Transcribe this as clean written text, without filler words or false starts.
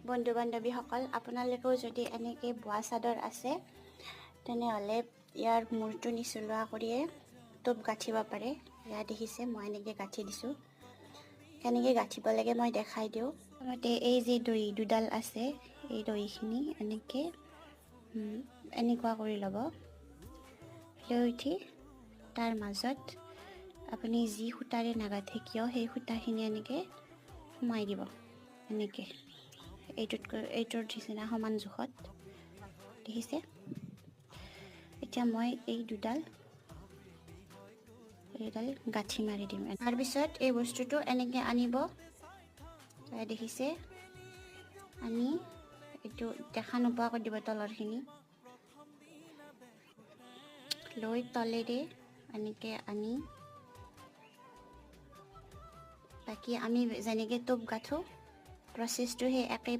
বন্ধু বান্ধৱীসকল, আপোনালোকেও যদি এনেকৈ বোৱা চাদৰ আছে তেনেহ'লে ইয়াৰ মূৰটো নিচলোৱা কৰিয়ে টোপ গাঁঠিব পাৰে। এয়া দেখিছে, মই এনেকৈ গাঁঠি দিছোঁ। কেনেকৈ গাঁঠিব লাগে মই দেখাই দিওঁ। প্ৰথমতে এই যি দহি দুডাল আছে, এই দহিখিনি এনেকৈ এনেকুৱা কৰি ল'ব। লৈ উঠি তাৰ মাজত আপুনি যি সূতাৰে নাগাঁঠে কিয়, সেই সূতাখিনি এনেকৈ সোমাই দিব, এনেকৈ এইটোতকৈ এইটোৰ নিচিনা সমান জোখত। দেখিছে? এতিয়া মই এই দুডাল এইডাল গাঁঠি মাৰি দিম। তাৰপিছত এই বস্তুটো এনেকৈ আনিব, দেখিছে? আনি এইটো দেখা নোপোৱাকৈ দিব। তলৰখিনি লৈ তলেৰে এনেকৈ আনি বাকী আমি যেনেকৈ টোপ গাঁঠো, প্ৰচেছটো সেই একেই।